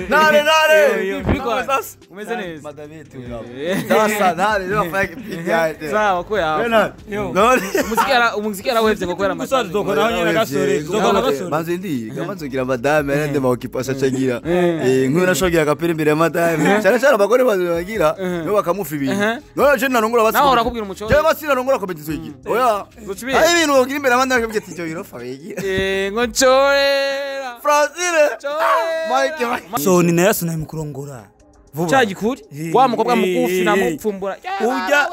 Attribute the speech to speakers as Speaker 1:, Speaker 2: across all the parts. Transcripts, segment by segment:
Speaker 1: Nare nare.
Speaker 2: Umeze neza.
Speaker 1: Madame tu. Sasa nare ndio afanya kipindi yake.
Speaker 2: Sawa kwa hapo. Umuziki arawevye ngo kwera
Speaker 3: Gusa tuzokora nyine gasore, tuzokora gasore.
Speaker 1: Manzi ndi, kama nzogira madame nende mawukipasha chagira. Nk'uyu nashogira akapira imbere ya madame. Cyane cyane abagore bagira nibo bakamufa ibintu. None je narongora basi.
Speaker 2: Nawe urakubwira umuco.
Speaker 1: Je basi narongora komedi nzogira. Oya. Ari ibintu wogira imbere ya madame akabwira ati cyo irofa bigira.
Speaker 2: Ngo ncorera.
Speaker 1: Francine. Mike Mike.
Speaker 3: So ni nayo sinari mukurongora. Vuba.
Speaker 2: Cya gikuri wa mukobwa mugufi namupfumbura.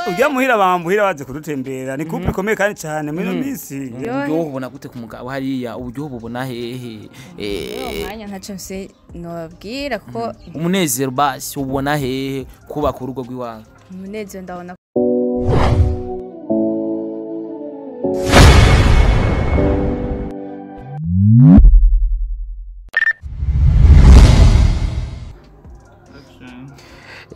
Speaker 3: Ujya muhira bambuhira baze kudutembera ni couple ikomeye kandi cyane muri no minsi.
Speaker 2: Uburyohe ubona gute ku mugabo hariya, uburyohe ubona hehe?
Speaker 4: Mwanya ntacyo nse nobabwira kuko
Speaker 2: umunezero basi ubona hehe kubaka urugo rw'iwawe?
Speaker 4: Umunezero ndabona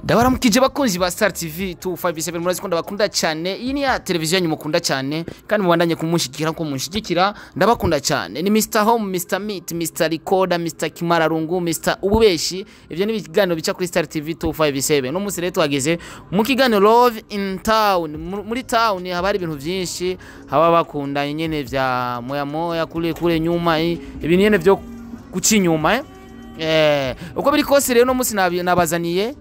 Speaker 2: Ndabaramukije bakunzi ba Star TV 257, murazi ko ndabakunda cyane. Iyi ni ya televiziyo yanyu mukunda cyane kandi mubandanye kumushigikira ko munshigikira, ndabakunda cyane. Ni Mr Home, Mr Meat, Mr Recorder, Mr Kimararungu, Mr Ububeshi. Ivyo ni ibiganiro bica kuri Star TV 257. No munsi rero twageze mu kiganiro Love in Town. Muri town haba hari ibintu byinshi, haba bakundanye nyene vya moya moya kule kule nyuma, ibintu nyene vyo guca inyuma. Uko biri kose rero no munsi nabazaniye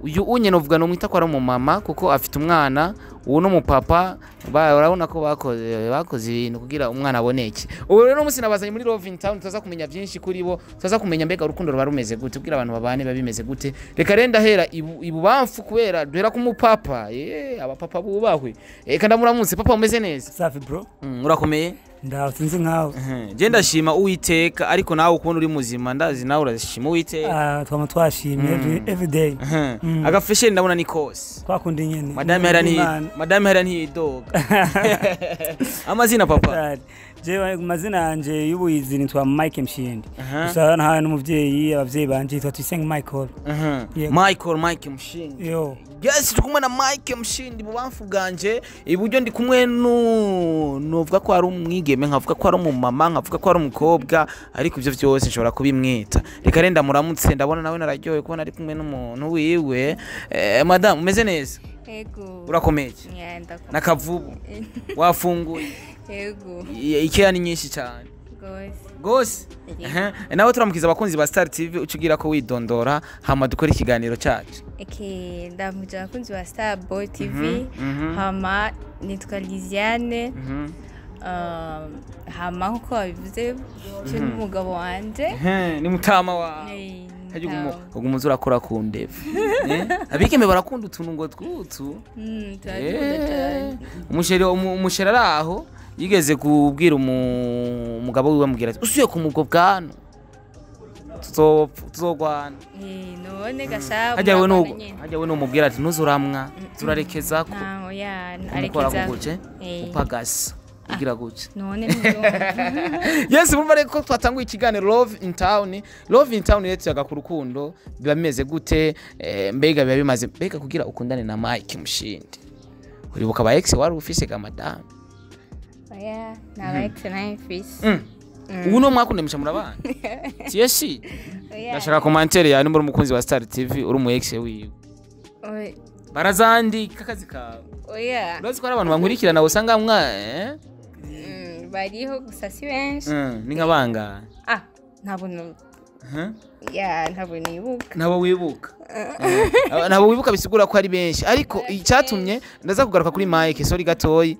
Speaker 2: uyu unye novuga no mwita ko ari umumama kuko afite umwana, uwo no mupapa urabona ko bakoze ibintu kugira umwana aboneke. Ubu rero munsi nabazanye muri Love in Town, tuza kumenya byinshi kuri bo, tuza kumenya mbega urukundo ruba rumeze gute, kugira abantu babane babimeze gute. Reka renda hera ibubamfu kubera duhera ku mupapa. Abapapa bubahwe. Kandi muramutse papa, umeze neza?
Speaker 3: Safi bro.
Speaker 2: Urakomeye?
Speaker 3: Ndaho sinzi nkawe.
Speaker 2: Je ndashima Uwiteka, ariko nawe ukubona uri muzima ndazi nawe urashima Uwiteka.
Speaker 3: Twama twashimye every day.
Speaker 2: Agafesheni ndabona ni kose.
Speaker 3: Twakundi nyene.
Speaker 2: Madame hera ntidoga. Amazina papa?
Speaker 3: Je amazina yanje y'ubuyizi nitwa Mike Mshindi. Gusa nta n'umuvyeyi, abavyeyi banje yitwa Tuyisenge Michael.
Speaker 2: Michael Mike Mshindi.
Speaker 3: Yo.
Speaker 2: Yes, turi kumwe na Mike Mshindi bubamfu bwanje. Iburyo ndi kumwe novuga ko ari umwigeme, nkavuga ko ari umumama, nkavuga ko ari umukobwa, ariko ivyo vyose nshobora kubimwita. Reka renda muramutse, ndabona nawe nararyoye kubona ari kumwe n'umuntu wiwe. Madame umeze neza?
Speaker 4: Yego.
Speaker 2: Urakomeye? Nakavubu. Wafunguye?
Speaker 4: Yego.
Speaker 2: Ikeya ni nyinshi cyane. Gose. Nawe turamukiza abakunzi ba Star TV ucugira ko widondora hama dukora ikiganiro cyacu.
Speaker 4: Okay, ndamukije abakunzi ba Star Boy TV. Hama nitwa Lisiane. Hama nkuko babivuze cyo n'umugabo wanje.
Speaker 2: Ni mutama wawe. Ugumuza urakora ku ndevu. Abigeme barakunda utuntu ngo twutu. Umusheri araho yigeze kubwira umugabo wiwe amubwira ati usuye ku mubwo bwano tuzogwana.
Speaker 4: None gasha
Speaker 2: hajya we n'umubwira ati ntuzuramwa turarekeza ko
Speaker 4: arekeza
Speaker 2: upagasa ugira gutya.
Speaker 4: None
Speaker 2: Yes, mumva reko twatanguye ikiganiro Love in Town. Love in Town rero tuyaga ku rukundo biba bimeze gute, mbega biba bimaze mbega kugira ukundane na Mike Mshindi. Uribuka ba ex wari ufise ga madame?
Speaker 4: Oya, na ex na mfise.
Speaker 2: Ubu no mwakunda musha murabana. Tiyeshi. Ndashaka commentaire ya nimba umukunzi wa Star TV uri mu ex wiwe.
Speaker 4: Oya.
Speaker 2: Barazandika akazi kawe.
Speaker 4: Oya.
Speaker 2: Urazi ko ari abantu bankurikirana usanga mwa
Speaker 4: bariho gusa si benshi.
Speaker 2: Ni nk'abanga.
Speaker 4: Ntabwo ya ntabwo nibuka.
Speaker 2: Ntabwo wibuka. Ntabwo wibuka bisigura ko ari benshi, ariko icyatumye ndaza kugaruka kuri Mike, sorry gatoyi.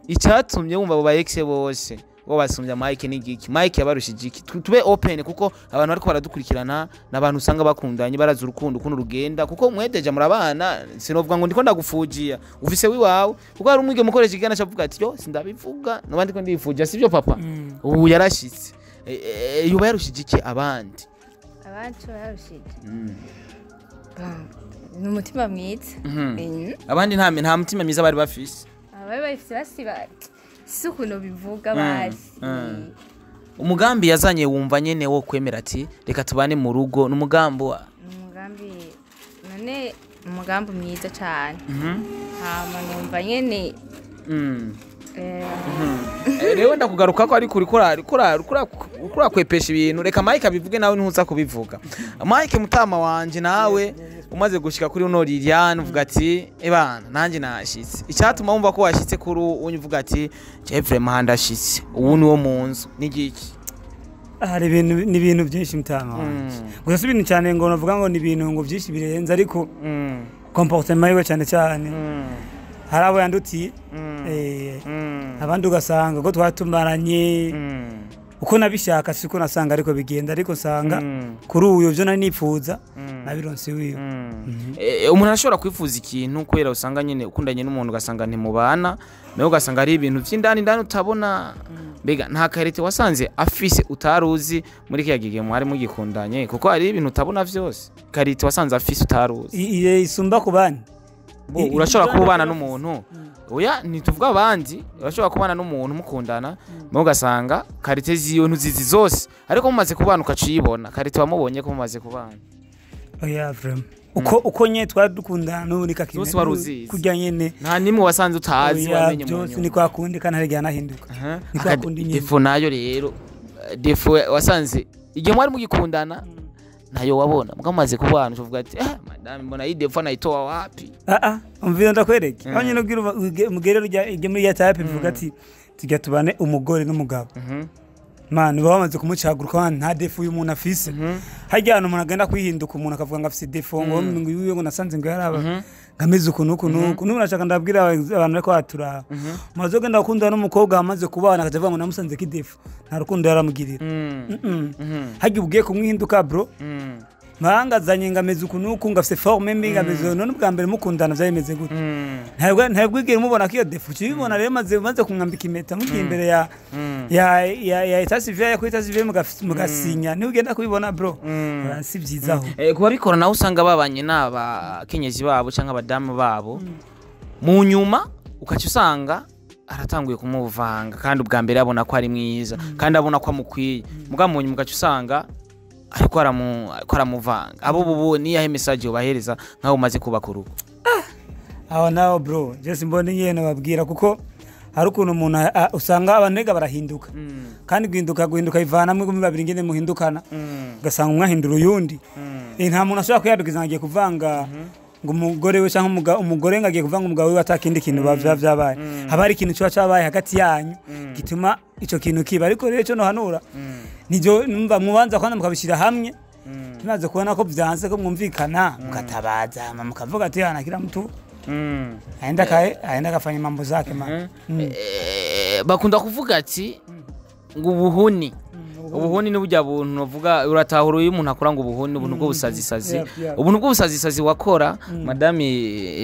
Speaker 2: Icyatumye wumva abo ba ex bose bo basumbya Mike ni giki? Mike yabarushije iki? Tube open kuko abantu bariko baradukurikirana n'abantu usanga bakundanye baraza urukundo ukuntu rugenda, kuko mwedeje murabana. Sinovuga ngo ndiko ndagufujiya ufise wiwawe, kuko hari umwige mukoresha igana cavuga ati yo sindabivuga nabandi ko ndifuja, sivyo papa? Ubu yarashitse. Yuba yarushije iki abandi?
Speaker 4: Abacu yarushije ni umutima mwiza.
Speaker 2: Abandi nta mutima mwiza bari bafise.
Speaker 4: Abari bafise basiba si ukuntu bivuga basi.
Speaker 2: Umugambi yazanye wumva nyene wo kwemera ati reka tubane mu rugo, n'umugambi wa
Speaker 4: umugambi none umugambi mwiza cyane. Hama numva nyene
Speaker 2: Rero ndakugaruka ko ariko uriko urakwepesha ibintu. Reka Mike abivuge, nawe ntuza kubivuga. Mike mutama wanje, nawe umaze gushika kuri uno Liliane uvuga ati ebana nanjye nashitse. Icyatuma wumva ko washitse kuri uyu uvuga ati je vraiment ndashitse, ubu ni wo mu nzu n'igiki?
Speaker 3: Hari ibintu, ni ibintu byinshi mutama wanje. Gusa si ibintu cyane ngo navuga ngo ni ibintu ngo byinshi birenze, ariko comportement yiwe cyane cyane, hari abo yandutiye, abandi ugasanga ko twatumaranye uko nabishaka siko nasanga ariko bigenda, ariko nsanga kuri uyu byo nari nipfuza nabironse wiwe.
Speaker 2: Umuntu arashobora kwifuza ikintu kubera usanga nyine ukundanye n'umuntu ugasanga ntimubana nawe, ugasanga ari ibintu by'indani indani utabona. Mbega nta qualité wasanze afise utaruzi muri kiriya gihe mwari mugikundanye? Kuko hari ibintu utabona vyose. Qualité wasanze afise utaruzi
Speaker 3: Isumba ku bandi?
Speaker 2: Bo, urashobora kuba ubana n'umuntu, oya ntituvuga abandi, urashobora kubana n'umuntu mukundana nawe ugasanga qualité ziwe ntuzizi zose, ariko mumaze kubana ukaca uyibona qualité wamubonye ko mumaze kubana.
Speaker 3: Oya, vraiment, uko nyene twari dukundana n'ubu ni kakimwe.
Speaker 2: Zose wari uzizi.
Speaker 3: Kurya nyene.
Speaker 2: Nta nimwe wasanze utazi
Speaker 3: Oya,
Speaker 2: wamenye mu
Speaker 3: byose
Speaker 2: nyuma?
Speaker 3: Ni kwa kundi kandi hari igihe anahinduka. Ni kwa kundi nyene.
Speaker 2: Défaut nayo rero, défaut wasanze igihe mwari mugikundana ntayo wabona, muga mumaze kubana uvuga ati eh madame, mbona iyi défaut nayitoa wapi?
Speaker 3: Ah ah, umvira ndakwereke aho nyene ubwira mugere rujya ijya muri ya type bivuga ati tujya tubane umugore n'umugabo. Man, uba wamaze kumucagura ukabona nta défaut uyu muntu afise. Harya hantu umuntu agenda kwihinduka, umuntu akavuga ngo afise défaut, ngo ngo iwiwe ngo nasanze ngo yaraba ngo ameze uku n'uku n'uku. N'ubu nashaka ndabwira abantu ariko baturaba, maze ugenda gukundana n'umukobwa wamaze kubana akaja avuga ngo namusanze ko i défaut, nta rukundo yaramugirira. Harya ugiye kumwihinduka bro, mpanga azanye ngo ameze uku n'uku, ngo afise forme mbi, ngo ameze. None ubwa mbere mukundana vyari bimeze gute? Ntabwo wigera umubona ko iyo défaut ukibibona. Rero maze kumwambika impeta, mugiye imbere ya état civil, ya kuri état civil mugasinya, niwe ugenda kubibona bro. Si byiza aho.
Speaker 2: Ku babikora nawe usanga babanye n'abakenyezi babo cyangwa abadamu babo, mu nyuma ukaca usanga aratanguye kumuvanga, kandi ubwa mbere abona ko ari mwiza kandi abona ko amukwiye, muga mu nyuma ugaca usanga ariko aramuvanga. Abo bubu niyahe message ubahereza nkaho umaze kubaka urugo?
Speaker 3: Aho naho bro, je simbona nyene babwira, kuko hari ukuntu umuntu usanga abanega barahinduka, kandi guhinduka ivana mwe babiri ngene muhindukana, ugasanga umwe ahindura uyundi. Nta muntu ashobora kwiyadukiza ngo agiye kuvanga ngo umugore we cyangwa umugore ngo agiye kuvanga umugabo we atakindi kintu biba vyabaye. Haba hari ikintu kiba cabaye hagati yanyu gituma ico kintu kiba. Ariko rero ico nohanura nivyo numva mubanza kwanza mukabishyira hamwe, tumaze kubona ko vyanse ko mwumvikana, mukatabaza hama mukavuga ati ana kila mtu aenda kae aenda akafanya mambo zake ma.
Speaker 2: Bakunda kuvuga ati ngo ubuhuni, ubuhuni ni burya buntu bavuga, uratahura iyo umuntu akora ngo ubuhuni, ubuntu bw'ubusazisazi. Ubuntu bw'ubusazisazi wakora madame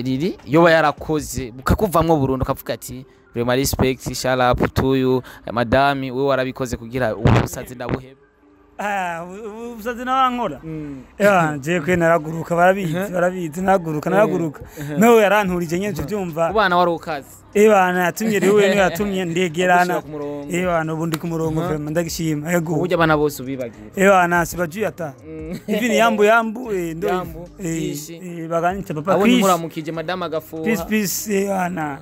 Speaker 2: Lili yoba yarakoze bukakuvamwo burundu, ukavuga ati vraiment respect, shout out to you madame, wewe warabikoze kugira ubusazi ndabuhebe.
Speaker 3: Ah, ubusazi nawe ya je kwe naraguruka, barabizi naraguruka nawe yaranturije nyene tubyumva.
Speaker 2: Ubana wari ukazi.
Speaker 3: Ebana yatumye rero, we niwe yatumye ndegerana.
Speaker 2: Agushira ku murongo.
Speaker 3: Ebana ubu ndi ku murongo, vraiment ndagishima, yego.
Speaker 2: Uburyo abana bose ubibagira.
Speaker 3: Ebana sibajui ata hivi ni yambu yambu, ndo.
Speaker 2: Yambu, Kishi.
Speaker 3: Baganyita papa
Speaker 2: Abonye
Speaker 3: Chris.
Speaker 2: Muramukije madame agafuha.
Speaker 3: Peace peace, ebana.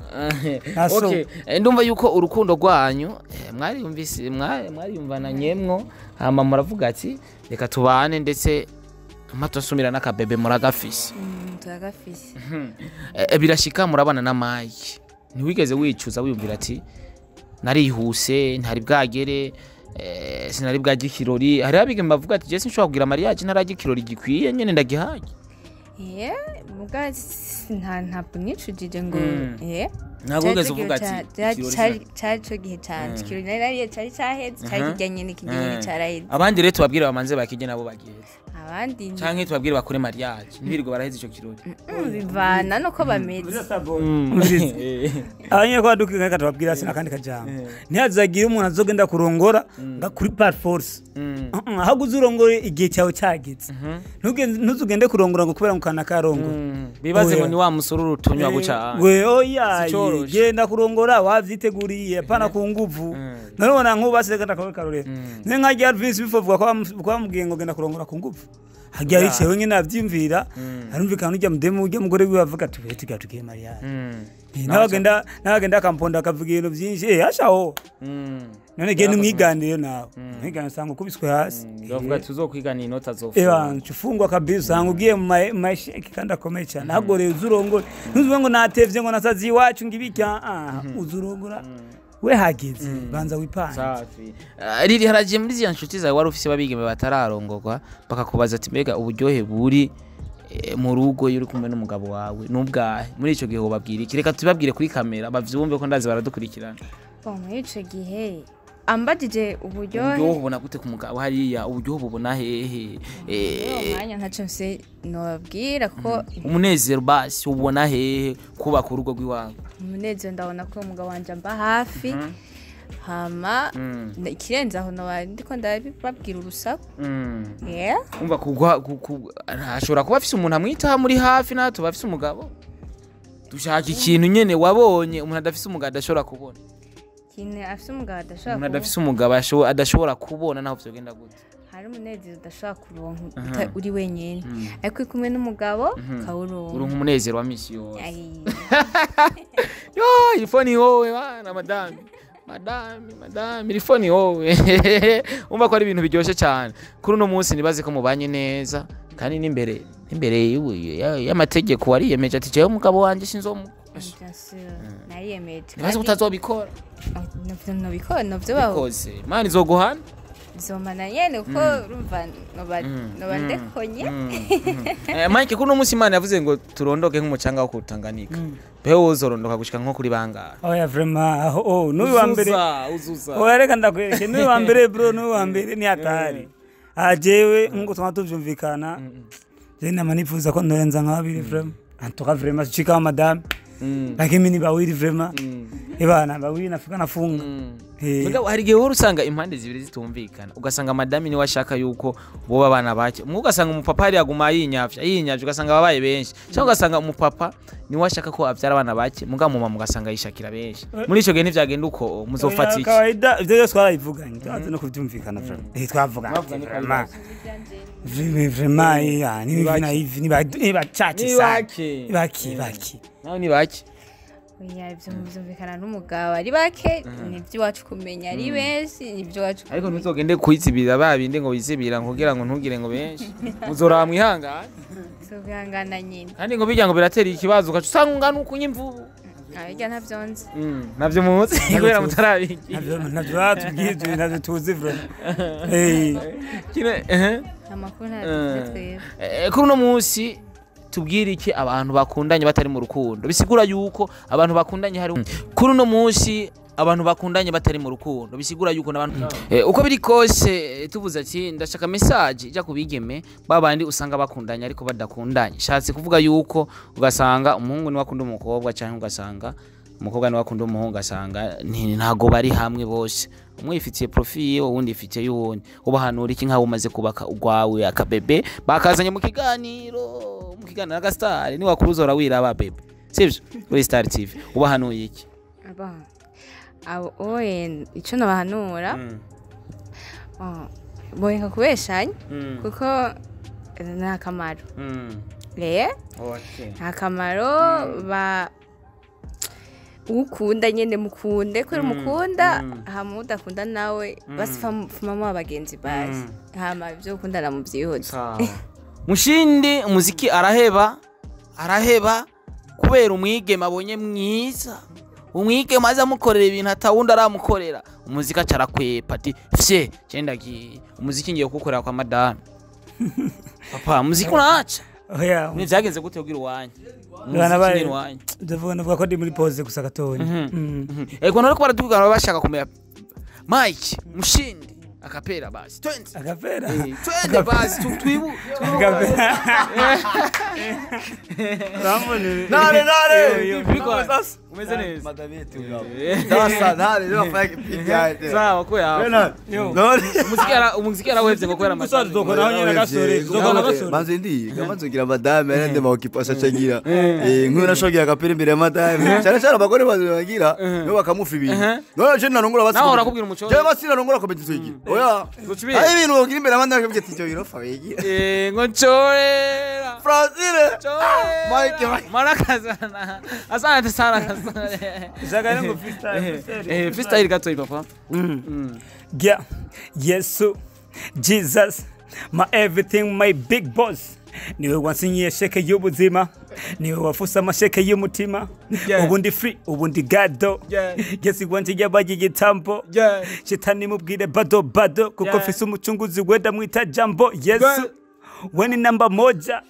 Speaker 3: Aso.
Speaker 2: Okay, ndumva yuko urukundo rwanyu mwariyumvise, mwariyumvana nyemwo, hama muravuga ati reka tubane, ndetse amatosumira n'akabebe muragafise.
Speaker 4: Turagafise.
Speaker 2: Birashika murabana na Mike, ntiwigeze wicuza wiyumvira ati narihuse, ntari bwagere, sinari bwajye ikirori? Hariho abigeme bavuga ati je sinshobora kugira mariage ntarajya ikirori gikwiye nyene ndagihaye.
Speaker 4: Yeah, muga ntabwo nicujije ngo yeah.
Speaker 2: Ntabwo wigeze uvuga ati ikirori
Speaker 4: Cari ico gihe canje ikirori nari nariye cari caheze, cari kirya nyene, kirya nyene caraheze.
Speaker 2: Abandi rero tubabwire bamanze bakije nabo bagiheze?
Speaker 4: Abandi
Speaker 2: Canke tubabwire bakore mariage ntibirirwe baraheze ico kirori?
Speaker 4: Bivana nuko bameze.
Speaker 3: Abanye ko badukinga, reka tubabwira sina kandi kajambo: ntihazagire umuntu azogenda kurongora nga kuri par force. Ahubwo uze urongore igihe cyawe cyageze. Ntuzugende kurongora ngo kubera ngo kana karongora.
Speaker 2: Bibaze ngo
Speaker 3: Oya.
Speaker 2: ni wa musururu tunywa guca.
Speaker 3: We oya.
Speaker 2: Sicoroshe.
Speaker 3: Genda kurongora wavyiteguriye, apana ku nguvu. None nk'ubu basi reka ndakawe karorero ne nka rya Vince bifovuga ko bamubwiye ngo genda kurongora ku nguvu. Hagiye yicaye wenyine avyimvira, arumvikana ujya mudemu ujya mugore wiwe avuga ati tugira tugiye mariage. Nawe agenda akamponda akavuga ibintu byinshi, ashaho. None genda umwiganire nawe. Umwigane usanga ukubiswe hasi.
Speaker 2: Bavuga tuzokwigana inota zofungwa.
Speaker 3: Eba, ufungwa kabisa, usanga ugiye mu masheki kandi akomeye cyane. Ahubwo rero uzurongora. Ntuzuvuge ngo natevye ngo nasazi iwacu ngo ibiki, uzurongora. We hageze banza wipange.
Speaker 2: Safi. Riri haragiye muri ziriya nshuti zawe wari ufise babigeme batararongorwa bakakubaza ati mbega uburyohe buri mu rugo iyo uri kumwe n'umugabo wawe n'ubwahe? Muri ico gihe wobabwira iki? Reka tubabwire kuri kamera bavyumve ko ndazi baradukurikirana.
Speaker 4: Bon, muri ico gihe ambajije uburyohe,
Speaker 2: uburyohe ubona gute ku mugabo hariya? Uburyohe bubona hehe?
Speaker 4: Uwo mwanya ntaco mfise nobabwira ko
Speaker 2: Umunezero basi ubona hehe kubaka urugo rw'iwawe?
Speaker 4: Umunezero ndabona ko umugabo wanje amba hafi, hama ikirenze aho noba ndiko ndabibabwira urusaku, yeah.
Speaker 2: Umva kugwa ashobora kuba afise umuntu amwitaho muri hafi, natwe bafise umugabo dushaka ikintu nyene wabonye umuntu adafise umugabo adashobora kubona.
Speaker 4: Ikintu afise umugabo adashobora
Speaker 2: Umuntu
Speaker 4: kubona?
Speaker 2: Adafise umugabo adashobora kubona naho vyogenda gute.
Speaker 4: Hari umunezero udashobora kuronka uri wenyine, ariko uri kumwe n'umugabo ukawuronka.
Speaker 2: Uronka umunezero wa misi yose.
Speaker 4: Ai.
Speaker 2: Yo, ilifoni wowe bana, madame, madame, madame, ilifoni wowe. Umva ko ari ibintu biryoshye cyane. Kuri uno munsi nibaze ko mubanye neza kandi n'imbere y'amategeko wariyemeje ati jewe umugabo wanje sinzomu
Speaker 4: Bien sûr, nariyemeje.
Speaker 2: Nibaze ko utazobikora.
Speaker 4: Nobikora novyo baho.
Speaker 2: Bikoze Imana izoguhana.
Speaker 4: Zomana nyene kuko urumva noba ndekonye.
Speaker 2: Mike, kuri uno munsi Imana yavuze ngo turondoke nk'umucanga wo kutanganika, mbeho wozorondoka gushika nko kuri bangahe?
Speaker 3: Oya, vraiment aho, oh, n'uyu wa mbere.
Speaker 2: Uzuza, uzuza.
Speaker 3: Oya, reka ndakwereke, n'uyu wa mbere bro, n'uyu wa mbere ni hatari. Ah, jewe nkuko twama tuvyumvikana, je nama nifuza ko ndorenza nka babiri vraiment. En tout cas vraiment sijui kama madame, lakini mimi ni bawili vraiment. Ebana, bawili nafika nafunga.
Speaker 2: Mugabo hari igihe uhora usanga impande zibiri zitumvikana, ugasanga madami niwe ashaka yuko boba abana bake, umwe ugasanga umupapa hariya aguma yinyavya yinyavya, ugasanga babaye benshi, cyangwa ugasanga umupapa niwe ashaka ko avyara abana bake, mugabo mama ugasanga yishakira benshi. Muri ico gihe ntivyagenda uko, muzofata
Speaker 3: Oya,
Speaker 2: iki?
Speaker 3: Kawaida ivyo byose twarabivuganye, twaze no kuvyumvikana vraiment. Twavuganye
Speaker 2: Mwavuganye ko ari
Speaker 3: vraiment. Vraiment vraiment, ni hivi na hivi, ni bachache
Speaker 2: Ni
Speaker 3: sana.
Speaker 2: bake.
Speaker 3: Ni bake bake.
Speaker 2: Nawe ni bake.
Speaker 4: Oya, ivyo muvyumvikana n'umugabo. Ari bake ni iby'iwacu kumenya, ari benshi ni iby'iwacu.
Speaker 2: Ariko ntuzogende kwizibira ba bindi ngo wizibira ngo kugira ngo ntugire ngo benshi, muzoraba mwihangane.
Speaker 4: Tuzobihangana nyine.
Speaker 2: Kandi ngo bijya ngo biratera ikibazo, ugaca usanga ungana uko imvubu.
Speaker 4: Abirya ntavyo nzi.
Speaker 2: Navyo muzi kubera mutarabigira.
Speaker 3: Navyo batubwiye, ibyo navyo tuzi vraiment.
Speaker 2: Kino eh
Speaker 4: Amakuru ntayo twebwe.
Speaker 2: Kuri uno munsi tubwire iki abantu bakundanye batari mu rukundo? Bisigura yuko abantu bakundanye hari kuri uno munsi abantu bakundanye batari mu rukundo, bisigura yuko n'abantu uko biri kose, tuvuze ati ndashaka message ijya kubigeme babandi usanga bakundanye ariko badakundanye. Shatse kuvuga yuko ugasanga umuhungu niwe akunda umukobwa, cyangwa ugasanga umukobwa niwe akunda umuhungu, ugasanga ntago bari hamwe bose, umwe yifitiye profil yiwe, uwundi yifitiye y'uwundi. Ubahanura iki nkaho umaze kubaka urwawe akabebe bakazanye mu kiganiro agastar ni wakuru uzora wiraba bebe, sivyo? Kuri Star TV ubahanuye iki?
Speaker 4: Aba abo oye, ico nabahanura, oh, boreka kubeshanya kuko nta kamaro, nta kamaro. Ba ukunda nyene mukunde kubera umukunda, hama udakunda nawe basi fuma abagenzi basi, hama ibyo gukundana muvyihoze.
Speaker 2: Mushindi umuziki araheba, araheba kubera umwigeme abonye mwiza, umwigeme aza amukorera ibintu atawundi aramukorera. Umuziki aca arakwepa ati fye cyendagiye umuziki ngiye kuwukorera kwa madame. Papa, umuziki uraca?
Speaker 3: Oya.
Speaker 2: Ni vyagenze gute kugira uwanya
Speaker 3: Bana
Speaker 2: umuziki nyene uwanya?
Speaker 3: Ndavuga ko ndi muri pause gusa gatonya.
Speaker 2: Ego, nariko baratubwira baba bashaka kumenya Mike Mushindi akapera basi, twende.
Speaker 3: Akapera.
Speaker 2: Twende basi, twibu
Speaker 3: Akapera. Urambona?
Speaker 1: Nare nare.
Speaker 3: Yo, yo.
Speaker 2: Umeze neza.
Speaker 1: Madamete ugabo. Sasa ntare rero afanya kipindi yake.
Speaker 2: Sawa ko yawe.
Speaker 1: Bernard. None.
Speaker 2: Umuziki yarawevye ngo kubera
Speaker 3: Gusa
Speaker 2: amatara.
Speaker 3: tuzokora naho nyene gasore, tuzokora gasore.
Speaker 1: Banze ndi, kamanzo gira madame arende maokipasa chagira. Nk'uyu nashogira agapira imbere ya madame. Cyane cyane abagore bagira, nibo bakamufa ibintu. None je narongora basi.
Speaker 2: Nawe urakubwira umuco.
Speaker 1: Je basi narongora komedi tuyigira. Oya.
Speaker 2: Uzucubira.
Speaker 1: Ari ibintu bagira imbere ya madame akabwira ati icyo birofa wigira.
Speaker 2: Ngo nchorera.
Speaker 1: Francine.
Speaker 2: Chorera.
Speaker 1: Mike, Mike.
Speaker 2: Marakazana. Asante sana kasore.
Speaker 3: Shaka ngo freestyle.
Speaker 2: Freestyle gatoyi papa.
Speaker 3: Yeah, Yesu, Jesus, my everything, my big boss. Niwe wansinyiye sheke y'ubuzima, niwe wafuse amasheke y'umutima.
Speaker 2: Yeah.
Speaker 3: Ubundi free, ubundi gado.
Speaker 2: Yeah.
Speaker 3: Yesu wanje yabaye igitambo.
Speaker 2: Yeah.
Speaker 3: Shetani mubwire bado bado, kuko
Speaker 2: Yeah.
Speaker 3: mfise umucunguzi wenda mwita jambo. Yesu,
Speaker 2: Yeah.
Speaker 3: we ni namba moja.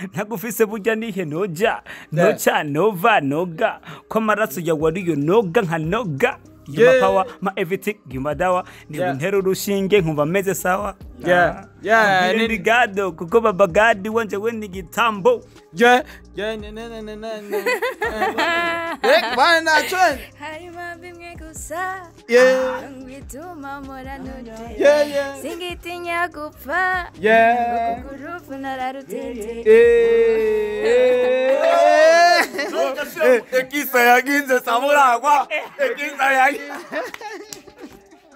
Speaker 3: Ntagufise burya nihe noja, noca, nova, noga. Ko amaraso yawe ariyo noga nka noga. You
Speaker 2: Yeah.
Speaker 3: my power, my everything, you my dawa. Niwe
Speaker 2: Yeah.
Speaker 3: untera urushinge nkumva meze sawa.
Speaker 2: Yeah. Yeah,
Speaker 3: Mbwire ndi gado, kuko baba gadi wanje we ni gitambo.
Speaker 2: Yeah. Yeah, na na na na na. Bana chon.
Speaker 4: Harimo bimwe gusa
Speaker 2: Yeah.
Speaker 4: bituma mpora nuje
Speaker 2: Yeah, yeah.
Speaker 4: singitinya gupfa
Speaker 2: Yeah.
Speaker 4: kuko urupfu nararutsinze.
Speaker 1: Ekisa yagize samuragwa. Ekisa yagize.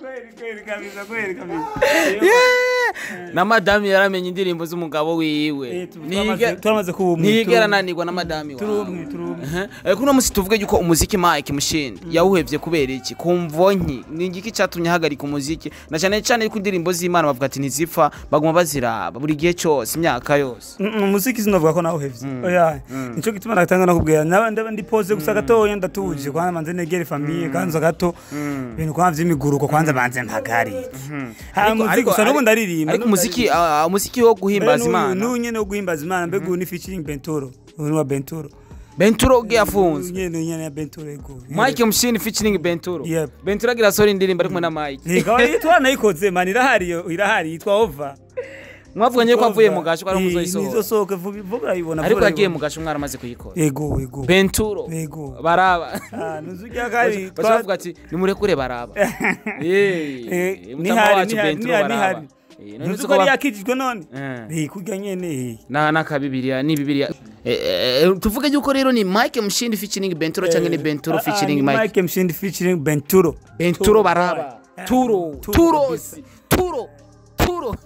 Speaker 3: Kweli kweli kabisa, kweli kabisa.
Speaker 2: Na madami yaramenye indirimbo z'umugabo wiwe.
Speaker 3: Turamaze kuba umwe.
Speaker 2: Ntiyigera ananirwa na madami wawe.
Speaker 3: Turumwe, turumwe.
Speaker 2: Kuno musi tuvuge yuko umuziki Mike Mushindi yawuhevye kubera iki? Kumvo nki? Ni igiki catumye ahagarika umuziki? Na cyane cyane yuko indirimbo z'Imana bavuga ati ntizipfa, baguma baziraba buri gihe cyose, imyaka yose.
Speaker 3: Umuziki sinavuga ko nawuhevye. Oya, nico gituma natanga nakubwira. Naba ndi pose gusa gatoya ndatuje, kwanza manze negere famille, kwanza gato. Ibintu kwanza vy'imiguruko kwanza banze mpagarike. Ha muziki gusa n'ubu ndaririmba.
Speaker 2: Ariko umuziki wo guhimbaza Imana.
Speaker 3: N'uyu nyene wo guhimbaza Imana mbega uyu ni featuring Benturo. Uyu ni wa Benturo.
Speaker 2: Benturo ugiye afunze.
Speaker 3: Nyene nyene ya Benturo ego.
Speaker 2: Mike Mushindi featuring Benturo.
Speaker 3: Yep.
Speaker 2: Benturo agira sora indirimbo ari kumwe na Mike.
Speaker 3: Nikawa yitwa nayikoze man irahari yo irahari yitwa Over.
Speaker 2: Mwavuganye ko avuye mu gasho ko ari umuzoyisohora.
Speaker 3: Nizosohoka vuba vuba urayibona.
Speaker 2: Ariko yagiye mu gasho mwaramaze kuyikora.
Speaker 3: Ego ego.
Speaker 2: Benturo.
Speaker 3: Ego.
Speaker 2: Baraba.
Speaker 3: Ah nuzujya kari.
Speaker 2: Bavuga ati nimurekure baraba. Eh, mutama wacu Benturo baraba.
Speaker 3: Ntuzi ko yakijijwe none? Kurya nyene.
Speaker 2: Na nakabibiriya ni bibiliya. Tuvuge yuko rero ni Mike Mshindi featuring Benturo cyangwa ni Benturo featuring Mike?
Speaker 3: Mike Mshindi featuring Benturo.
Speaker 2: Benturo baraba. Turo, Turo, Turo, Turo.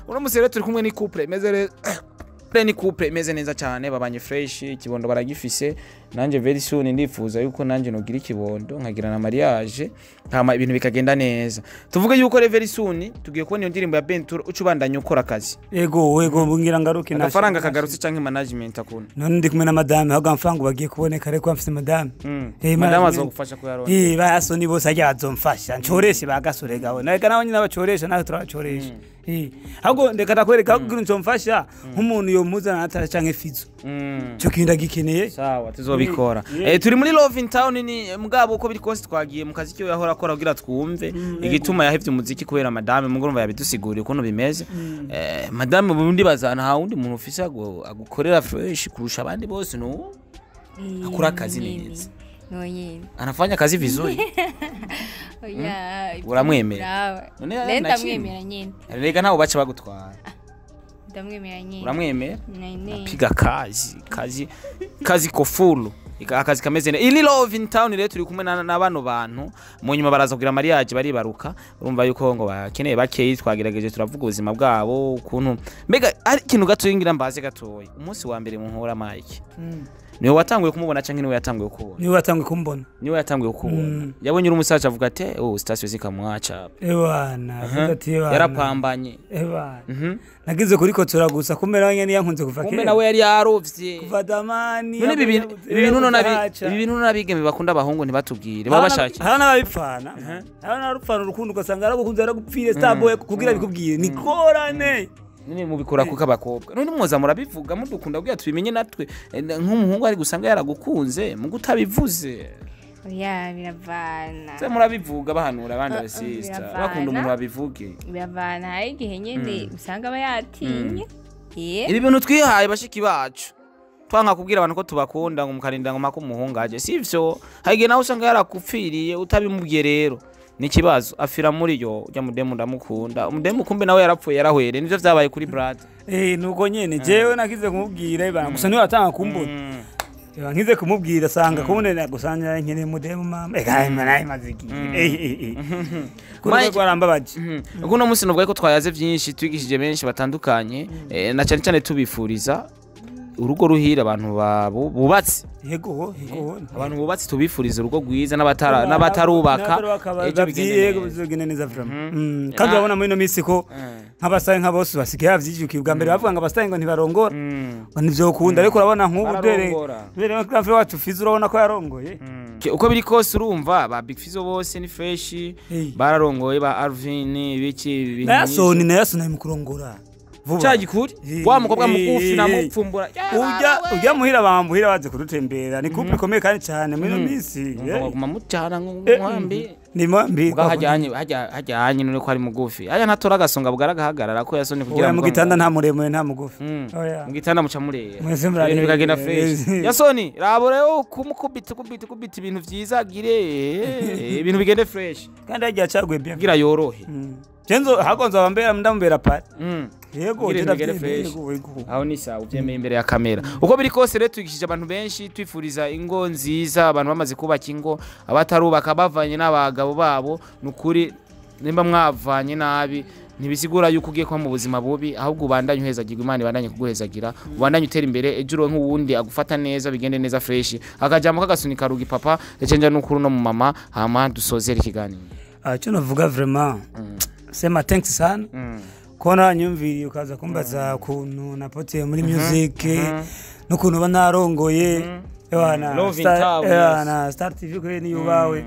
Speaker 2: Uno musi rero turi kumwe ni couple imeze rero ni couple imeze neza cyane, babanye fresh, ikibondo baragifise. Nanje very soon ndifuza yuko nanje nogira ikibondo nkagira na mariage hama ibintu bikagenda neza. Tuvuge yuko very soon tugiye kubona iyo ndirimbo ya Benturo ucubandanya ukora akazi.
Speaker 3: Ego ego ngira ngaruke
Speaker 2: na agafaranga kagarutse canke management akuna.
Speaker 3: None ndi kumwe na madame ahubwo amfango bagiye kuboneka ariko mfise madame.
Speaker 2: Madame azogufasha kuyaronka.
Speaker 3: Basoni bose ajya azomfasha. Ncoreshe bagasore gawe. Nareka naho nyina bacoresha nawe turabacoresha. Ahubwo ndeka ndakwereka kugira ncomfasha nk'umuntu yo muzana atara canke fizo. Cyo kinda gikeneye.
Speaker 2: Sawa tuzobikora. Turi muri Love in Town ni mugabo uko biri kose twagiye mu kazi kiwe yahora akora kugira twumve igituma yahevye umuziki kubera madame mugurumva yabidusiguriye ukuntu bimeze. Madame bundi bazana ha wundi muntu ufise agukorera fresh kurusha abandi bose no akora akazi neza.
Speaker 4: No yini.
Speaker 2: Anafanya kazi vizuri.
Speaker 4: Oya.
Speaker 2: Uramwemera?
Speaker 4: None ndamwemera nyine.
Speaker 2: Rega ntawo baca bagutwara.
Speaker 4: Ndamwemera nyine.
Speaker 2: Uramwemera? Piga kazi, kazi kazi kofulu. Akazi kameze neza. Ili Love in Town rero turi kumwe na bano bantu mu nyuma baraza kugira mariage baribaruka. Urumva yuko ngo bakeneye bakeyi twagerageje turavuga ubuzima bwabo ukuntu mbega ari ikintu gatoyi ngira mbaze gatoyi. Umunsi wa mbere muhora Mike. Niwe watanguye kumubona canke niwe yatanguye kubona?
Speaker 3: Niwe watanguye kumbona.
Speaker 2: Niwe yatanguye kubona. Yabonye uri umusaza avuga ati oh station zikamwaca.
Speaker 3: Ewana, avuga ati ewana.
Speaker 2: Yarapambanye.
Speaker 3: Ewana. Nagize kuri kotora gusa kumera nyene yankunze kuva kera.
Speaker 2: Kumbe nawe yari yarovye.
Speaker 3: Kuva damani.
Speaker 2: None ibi bintu nabigeme bakunda abahungu ntibatubwire baba bashaki.
Speaker 3: Hana nabipfana. Hana narupfana urukundo ugasanga aragukunze aragupfire starboy kugira bikubwire. Nikorane.
Speaker 2: None mubikora kuko abakobwa none mwoza murabivuga mudukunda kugira tubimenye natwe nk'umuhungu ari gusanga yaragukunze mugo utabivuze.
Speaker 4: Oya biravana.
Speaker 2: Se murabivuga bahanura abandi sister bakunda umuntu babivuge.
Speaker 4: Biravana hari igihe nyene usanga aba yatinye.
Speaker 2: Ibi bintu twihaye bashiki bacu. Twanka kubwira abantu ko tubakunda ngo mukarinda ngo mpaka umuhungu aje, sivyo? Hari igihe nawe usanga yarakupfiriye utabimubwiye, rero ni ikibazo afira muri yo. Ujya mudemu ndamukunda, umudemu kumbe nawe yarapfuye, yarahwere. Nivyo vyabaye kuri Brad.
Speaker 3: Nuko nyene jewe nakize kumubwira ibana, gusa niwe atanga kumbona. Nkize kumubwira sanga kubone gusa nkeneye mudemu mama, eka naye maziki
Speaker 2: Mike-
Speaker 3: kuko arambabaje.
Speaker 2: Uno munsi nuvuga ko twayaze byinshi, twigishije benshi batandukanye, na cyane cyane tubifuriza urugo ruhira abantu bubatse.
Speaker 3: Yego.
Speaker 2: Abantu bubatse tubifuriza urugo rwiza, n'abatarubaka ejo bigende
Speaker 3: yego,
Speaker 2: neza.
Speaker 3: Bizogende neza vraiment. Kandi urabona muri ino minsi ko nk'abasaye nka bose basigaye bavyijukiye. Ubwa mbere bavuga ngo abasaye ngo ntibarongora, ngo ntivyokunda, ariko urabona nk'ubu dere
Speaker 2: Bararongora.
Speaker 3: dere nka wacu Fizo, urabona ko yarongoye.
Speaker 2: Uko biri kose urumva ba Big Fizzo bose ni fresh.
Speaker 3: Hey.
Speaker 2: Bararongoye ba Alvin ibiki ibintu.
Speaker 3: Na Yasoni, na Yasoni ari mu kurongora vuba.
Speaker 2: Cya gikuri wa mukobwa mugufi namupfumbura.
Speaker 3: Ujya muhira bambuhira baze kudutembera, ni couple ikomeye kandi cyane muri ino minsi.
Speaker 2: Baguma mucana nkwambi.
Speaker 3: Ni mwambi.
Speaker 2: Ubwo hajyanye none ko ari mugufi aya ntatora agasonga bwaragahagarara ko Yasoni kugira
Speaker 3: Oya, mu gitanda nta muremure nta mugufi. Oya.
Speaker 2: Mu gitanda muca murera.
Speaker 3: Mwese murarera.
Speaker 2: Ibintu bikagenda fresh. Yasoni, rabo rero kumukubita kubita kubita ibintu vyiza agire, ibintu bigende fresh.
Speaker 3: Kandi hagiye acaguye bien.
Speaker 2: Kugira yorohe.
Speaker 3: Jenzo hagonza bambera ndamubera pari. Yego.
Speaker 2: Kugira
Speaker 3: je
Speaker 2: ibintu bigende
Speaker 3: ndavyemeye.
Speaker 2: fresh.
Speaker 3: Yego.
Speaker 2: Aho ni sawa, ubyemeye imbere ya kamera. Uko biri kose rero twigishije abantu benshi, twifuriza ingo nziza abantu bamaze kubaka ingo, abatarubaka bavanye n'abagabo babo. Ni ukuri nimba mwavanye nabi ntibisigura yuko ugiye kuba mu buzima bubi, ahubwo ubandanye uhezagirwa, Imana ibandanye kuguhezagira, ubandanye utera imbere, ejo uronke uwundi agufata neza, bigende neza fresh. Akajambo kagasunika rugi papa cenja n'ukuru no mu mama, hama dusozere ikiganiro.
Speaker 3: Ah, icyo navuga vraiment, sema thanks sana kubona wanyumviriye ukaza kumbaza ukuntu napoteye muri music n'ukuntu uba narongoye. Ewana,
Speaker 2: Love in town, yes.
Speaker 3: ewana, Star TV kwe niyubawe.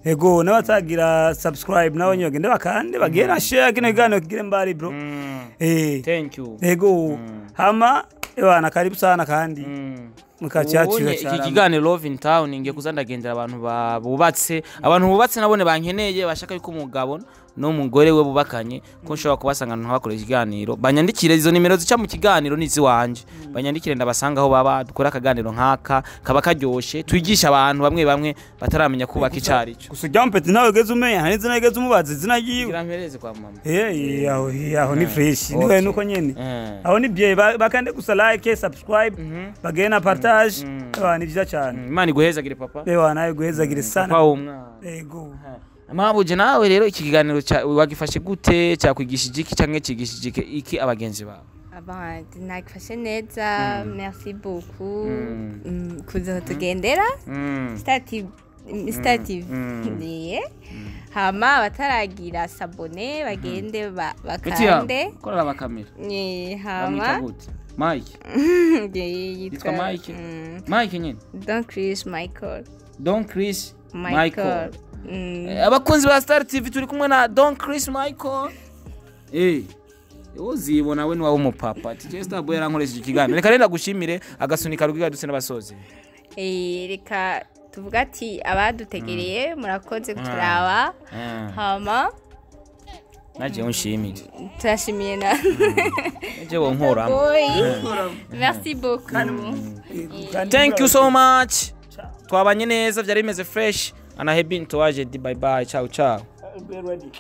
Speaker 3: Ego, n'abatagira subscribe nabo nyine bagende bakande bagire na share kino kiganiro kigire mbari bro.
Speaker 2: Thank you.
Speaker 3: Ego, hama ewana, karibu sana kandi mukacyakira
Speaker 2: Ubonye iki
Speaker 3: cyane.
Speaker 2: kiganiro Love in Town, ngiye kuza ndagendera abantu bubatse, abantu bubatse nabone bankeneye, bashaka yuko umugabo n'umugore we bubakanye ko nshobora kubasanga nkabakorera ikiganiro. Banyandikire izo nimero zica mu kiganiro n'iziwanje, banyandikire ndabasanga aho baba, dukore akaganiro nk'aka kaba karyoshe, twigisha abantu bamwe bamwe bataramenya kubaka icarico.
Speaker 3: Gusa ujya mpeti nawe ugeze umenya hari izina ugeze umubaza izina ryiwe.
Speaker 2: Ngira mpereze kwa mama.
Speaker 3: Aho ni fresh niwe nuko nyene. Aho ni bien, bakande gusa like, subscribe, bagende na partage. Ewa, ni byiza cyane.
Speaker 2: Imana iguhezagire papa.
Speaker 3: Ewa, nawe guhezagire sana.
Speaker 2: Papa w'umwana.
Speaker 3: Ego.
Speaker 2: Mabuje, nawe rero iki kiganiro wagifashe gute? Cyakwigishije iki canke cigishije iki abagenzi bawe?
Speaker 4: Abandi nagifashe neza, merci beaucoup kuza tugendera Star TV, Star TV. Niye hama abataragira s'abonner bagende bakande.
Speaker 2: Korera bakamera.
Speaker 4: Hama
Speaker 2: bamwita gute? Mike?
Speaker 4: Yitwa
Speaker 2: Yitwa Mike? Mike nyine.
Speaker 4: Don Chris Michael.
Speaker 2: Don Chris Michael.
Speaker 4: Michael.
Speaker 2: Abakunzi ba Star TV, turi kumwe na Don Chris Michael. Uzibona we niwawe umupapa TJ Star Boy yarankoresheje ikiganiro. Reka rero ndagushimire, agasunika rugiga duse n'abasozi.
Speaker 4: Reka tuvuga ati abadutegereye murakoze kuturaba, hama
Speaker 2: Naje unshimire.
Speaker 4: Turashimiye na
Speaker 2: Naje wonkoramo.
Speaker 4: Boy, merci beaucoup.
Speaker 2: Thank you so much, twabanye neza, byari bimeze fresh. Anahebi ntowaje di, bye bye, ciao ciao.
Speaker 3: Be ready.